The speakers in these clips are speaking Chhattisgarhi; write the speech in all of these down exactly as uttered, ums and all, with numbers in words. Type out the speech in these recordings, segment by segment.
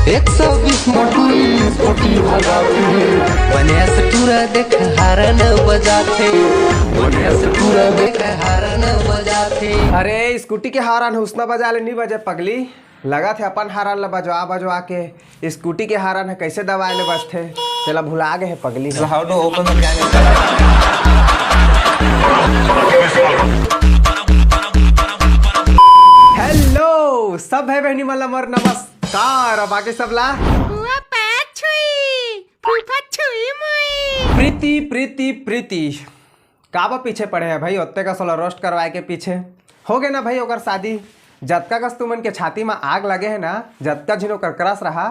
एक सौ बीस मोटू स्कूटी भगाते, बने से पूरा देख हारन बजाते, बने से पूरा देख हारन बजाते। अरे, स्कूटी के हारन हुसना बजा ले नी बजे पगली, लगत हे अपन हारन ल बजवा बजवा के स्कूटी के हारन ह कइसे दबाए ले बजथे, तेला भुला गे हे पगली ह। How to open the camera? Hello, सब भाई बहिनी मन ल मोर नमस्कार। कार अब आगे सबला। फुआ पैर छुई, फूफा छुई मुई। प्रीति, प्रीति, प्रीति। काबर पीछे पड़े हे भाई, ओत्ते कस ओला रोस्ट करवाए के पीछे? हो गे ना भाई ओकर शादी। जतका कस तुमन के छाती म आग लगे हे ना, जतका झिन ओकर क्रश रहा,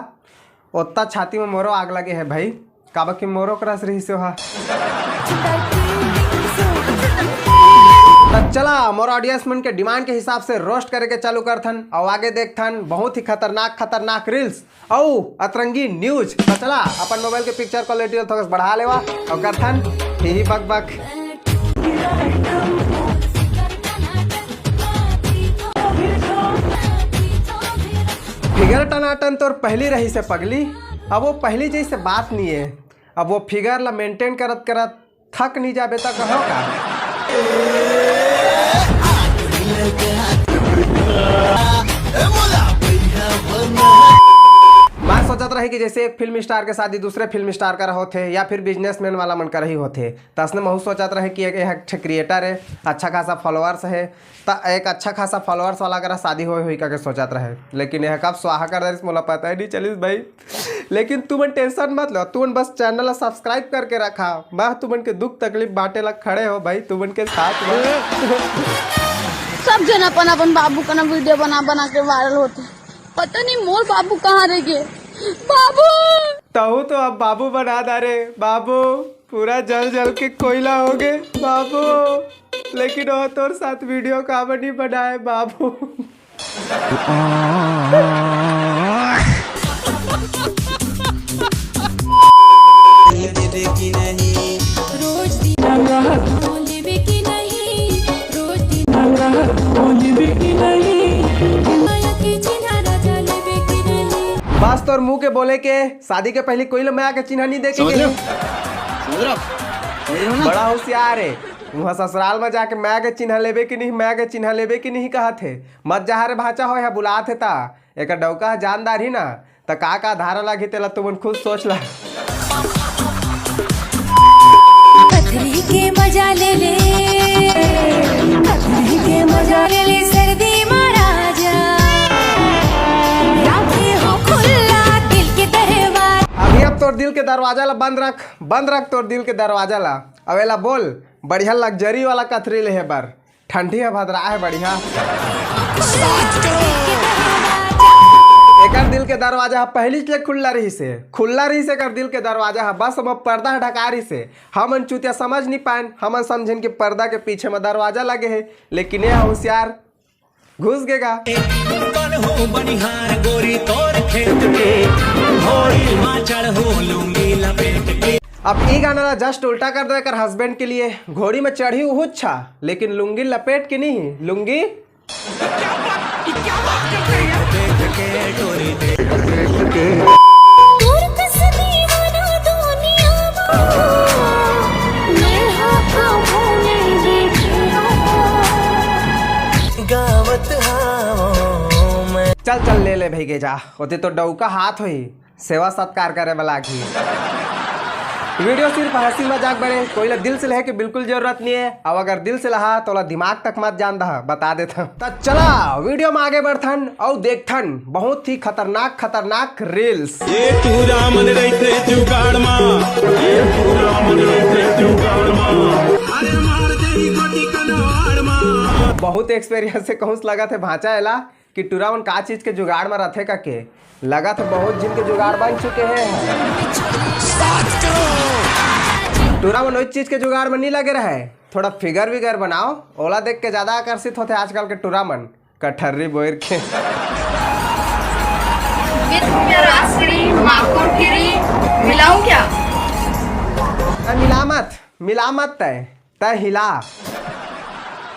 ओत्ता छाती म मोरो आग लगे हे भाई। काबर कि मोरो क्रश रहिस ओहा। त चला, मोर ऑडियंस मन के डिमांड के हिसाब से रोस्ट करे के चालू करथन, अउ आगे देखथन बहुत ही खतरनाक, खतरनाक रील्स अउ अतरंगी न्यूज। त चला, अपन मोबाइल के पिक्चर क्वालिटी ल थोकस बढ़ा लेवा अउ करथन ही ही बक बक। फिगर टनाटन तोर पहली रहिस हे पगली, अब वो पहली जइसे बात नी हे। अब वो फिगर ला मेंटेन करत करत थक नी जाबे त कहो का? मैं सोचत रहे कि जइसे एक फिल्म स्टार के शादी दूसरे फिल्म स्टार करा होथे या फिर बिजनेसमैन वाला मन करा ही होथे, त असने महू सोचत रहे कि एक, एक ठे क्रिएटर हे, अच्छा खासा फॉलोअर्स हे, त एक अच्छा खासा फॉलोअर्स वाला करा शादी होए होही कहिके सोचत रहे, लेकिन एह कब स्वाहा कर दरिस मोला पता ही नहीं चलिस भाई। लेकिन तुमन टेंशन मत लो, तुमन बस चैनल ला सब्सक्राइब करके रखा, मैं तुमन के दुख तकलीफ बांटे ला खड़े हो भाई, तुमन के साथ में। सब झन अपन अपन बाबू कना वीडियो बना बना के वायरल होथे, पता नहीं मोर बाबू कहाँ रह गे। बाबू तहू तो अब बाबू बना डारे बाबू, पूरा जल जल के कोयला हो गे बाबू। लेकिन वो तोर साथ वीडियो काबर नहीं बनाए बाबू? बस तोर मुंह के बोले के शादी के पहली कोई ला मैं आके चिन्हा नहीं देखे समझ रहे हो? समझ रहे हो? समझ रहे हो ना? बड़ा होशियार है। वहाँ ससुराल में जाके मैं आके चिन्हा लेबे कि नहीं, मैं आके चिन्हा लेबे कि नहीं कहत हे। मत जहा रे भांचा होय ह बुलात हे ता। एकर डौका ह जानदार ही ना, त का का धारा लागही तेला तुमन खुद सोच ला। पथरी के मजा ले ले, पथरी के मजा ले ले, सर्दी मा राजा। राखे हो खुला दिल के दरवाजा। अभी अब तोर दिल के दरवाजा ला बंद रख, बंद रख तोर दिल के दरवाजा ला। अब एला बोल, बढ़िया लग्जरी वाला कथरी लेहे बर। ठंडी ह भदरा हे बढ़िया। एकर दिल के दरवाजा ह पहिलीच ले खुल्ला रहिस हे, खुल्ला रहिस हे एकर दिल के दरवाजा ह। बस ओमा पर्दा ह ढका रहिस हे। हमन चूतिया समझ नी पाएन, हमन समझेन कि पर्दा के पीछे म दरवाजा लगे हे, लेकिन ये ह होशियार घुस गे गा। बनहूं बनिहार गोरी तोर खेत के, घोड़ी मा चढ़हूं लुंगी लपेट के। अब ई गाना ला जस्ट उल्टा कर दो एकर हस्बैंड के लिए। घोड़ी में चढ़ी उहुच्छा, लेकिन लुंगी लपेट के नहीं, लुंगी। गावत हावों मैं। चल चल, ले ले भई गे जा, ओती तो डौका हाथ होही। सेवा सत्कार करे बर लागही। वीडियो सिर्फ हंसी मजाक बरे, कोई ला दिल से लेहे के बिल्कुल जरूरत नहीं है। अब अगर दिल से लहा तो ओला दिमाग तक मत जान दहा, बता देथन। त चला वीडियो में आगे बढ़थन अउ देखथन बहुत ही खतरनाक खतरनाक रील्स। ये टूरा मन रहिथे जुगाड़ मा, ये टूरा मन रहिथे जुगाड़ मा, अरे मार देही गोटी कनवाड़ मा। बहुत एक्सपीरियंस से कहूंस लगत हे भांचा एला कि टूरा मन का चीज के जुगाड़ म रथे कके। लगत हे बहुत झिन के जुगाड़ बन चुके हे। टूरा मन ओई चीज के जुगाड़ म नी लगे रहे, थोड़ा फिगर विगर बनाओ, ओला देख के ज्यादा आकर्षित होथे आजकल के टूरा मन। कठर्री बोर के। मिलाऊं क्या? मिला मत, मिला मत तय। तय हिला।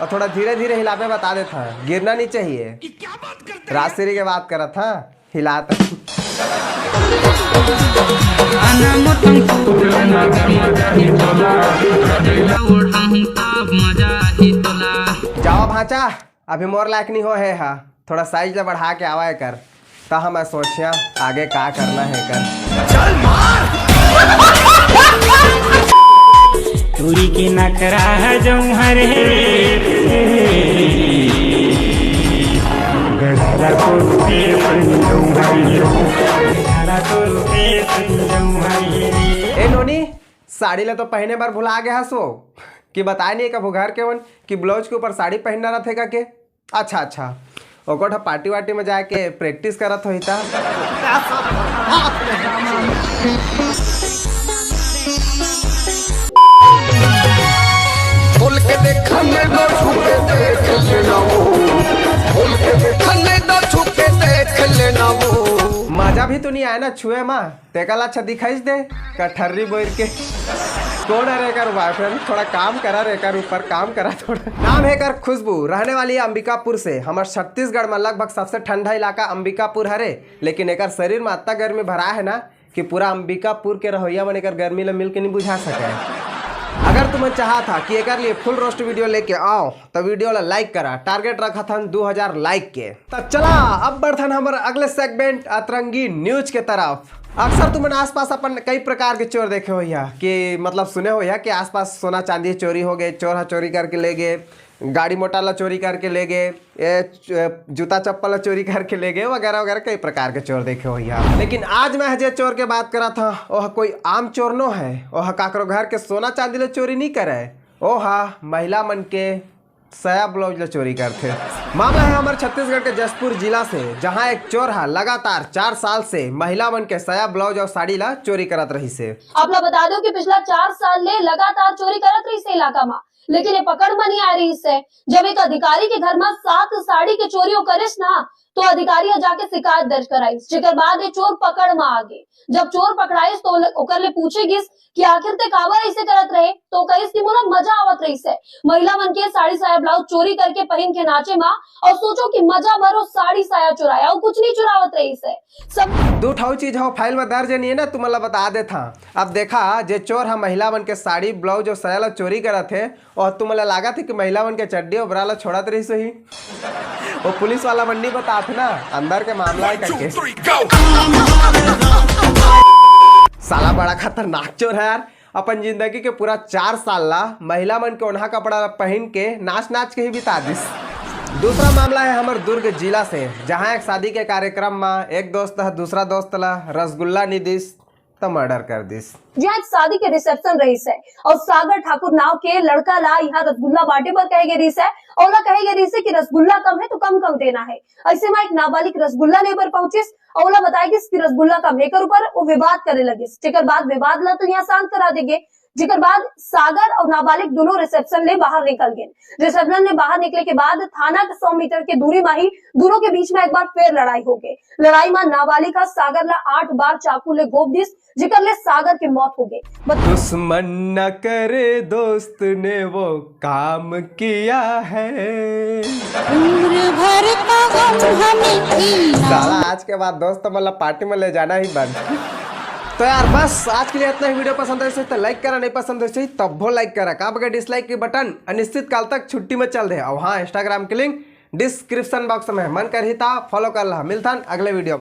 अउ थोड़ा धीरे धीरे हिलाबे बता देथंव, गिरना नहीं चाहिए। राजश्री के बात करत हंव, हिला त। आना मोर संग तू, मजा ही तोला, ओढ़ाहूं तब मजा ही तोला। जावा भांचा, अभी मोर लायक नहीं हो हे हा, थोड़ा साइज ला बढ़ा के आवा एकर, त हम सोचिया आगे का करना हे एकर। टूरी के नखरा है जौहर हे। गजरा तो के संजौहर हे। गजरा तो के संजौहर हे। ए नोनी, साड़ी ला तो पहने बर भुला गए हसो कि बताए नहीं कभू घर के मन कि ब्लाउज के ऊपर साड़ी पहनना रहथे का के? अच्छा, अच्छा, ओकर ठा पार्टी वार्टी में जाके प्रैक्टिस करत होही ता। खोल के देख, हमें दो छू के देख लेना वो। खोल के देख, हमें दो छू के देख लेना वो। मजा भी तो नहीं आया ना छुए मा, तेकर ला अच्छा दिखाइस दे, कठर्री बोर के। कौन है रे एकर बॉयफ्रेंड? थोड़ा काम करा रे एकर ऊपर, काम करा थोड़ा। नाम है एकर खुशबू, रहने वाली है अंबिकापुर से। हमर छत्तीसगढ़ में लगभग सबसे ठंडा इलाका अंबिकापुर हरे, लेकिन एकर शरीर में अतना गर्मी भरा है ना कि पूरा अंबिकापुर के रहोइया मन एकर गर्मी ला मिल के नहीं बुझा सके। अगर तुमन चाहत हा कि एकर लिए फुल रोस्ट वीडियो लेके आव, तो वीडियो ला लाइक करा, टारगेट रखत हन दू हजार लाइक के। तो चला, अब बढ़थन हमर अगले सेगमेंट अतरंगी न्यूज के तरफ। अक्सर तुमन आसपास अपन कई प्रकार के चोर देखे होइहा कि मतलब सुने होइहा कि आसपास सोना चांदी चोरी हो गए, चोर हा चोरी करके ले गए, गाड़ी मोटर ला चोरी करके ले गए, ए च-, जूता चप्पल ला चोरी करके ले गए वगैरह वगैरह कई प्रकार के चोर देखे होइहा। लेकिन आज मैं जे चोर के बात करत हा, ओह कोई आम चोर नो है, ओह काकरो घर के सोना चांदी ला चोरी नहीं करे, ओह महिला मन के साया ब्लाउज ला चोरी करथे। मामला है हमर छत्तीसगढ़ के जशपुर जिला से, जहां एक चोर हा लगातार चार साल से महिला मन के साया ब्लाउज और साड़ी ला चोरी करत रहिस हे। आप ला बता दो कि पिछला चार साल ले लगातार चोरी करत रहिस हे इलाका मा, लेकिन ये पकड़ मा नहीं आ रहिस हे। जब एक अधिकारी के घर मा सात साड़ी के चोरी ओ करिस ना, तो अधिकारी ह जाके शिकायत दर्ज कराइस, जेकर बाद ये चोर पकड़ मा आ गे। जब चोर पकड़ाइस तो ओल-, ओकर ले पूछे गिस कि आखिर ते काबर ऐसे करत रहे, तो कहिस कि मोला मजा आवत रहिस हे महिला मन के साड़ी साया ब्लाउज चोरी करके पहिन के नाचे मा, और सोचो कि मजा भरो साड़ी साया चुराया, और कुछ नहीं चुरावत रहिस हे। सब दू ठऊ चीज हो फाइल में दर्ज नहीं है ना, तुमन ला बता देत हा। अब देखा, जे चोर हा महिला मन के साड़ी ब्लाउज और साया ला चोरी करत हे, और तुमन ला लागत हे कि महिला मन के चड्डी और ब्रा ला छोड़त रहिस होही। वो पुलिस वाला मन नहीं बतात ना, अंदर के मामला है करके। साला बड़ा खतरनाक चोर है यार, अपन जिंदगी के पूरा चार साल ला महिला मन के ओढ़ा कपड़ा ला पहन के नाच नाच के ही बिता दिस। दूसरा मामला है हमर दुर्ग जिला से, जहां एक शादी के कार्यक्रम में एक दोस्त ह दूसरा दोस्त ला रसगुल्ला नहीं दिस, तो मर्डर कर दिस। यहाँ एक शादी के रिसेप्शन रहिस हे और सागर ठाकुर नाव के लड़का ला यहाँ रसगुल्ला बांटे बर कहे गे रहिस हे और ओला कहे गे रहिस हे कि रसगुल्ला कम है तो कम कम देना है। ऐसे में एक नाबालिग रसगुल्ला ले बर पहुंचिस और ओला बताए गिस कि रसगुल्ला कम है, एकर ऊपर वो विवाद करे लगिस, जेकर बाद विवाद ला तो यहाँ शांत करा दे गे। जेकर बाद सागर और नाबालिग दोनों रिसेप्शन ले बाहर निकल गे। रिसेप्शन ले बाहर निकले के बाद थाना के सौ मीटर के दूरी मा ही दोनों के बीच में एक बार फिर लड़ाई हो गे। लड़ाई मा नाबालिग हा सागर ला आठ बार चाकू ले घोप दिस, जेकर ले सागर के मौत हो गे। बत- दुश्मन न करे दोस्त ने वो काम किया है। उम्र भर का गम हमें पीना। साला आज के बाद दोस्त मतलब पार्टी में ले जाना ही बंद। तो यार बस आज के लिए इतना ही। वीडियो पसंद है तो लाइक करा, नहीं पसंद है तब वो लाइक करा, का बगैर डिसलाइक के बटन अनिश्चित काल तक छुट्टी में चल दे। और हाँ, इंस्टाग्राम के लिंक डिस्क्रिप्शन बॉक्स में, मन करही ता फॉलो कर ला। मिलथन अगले वीडियो में।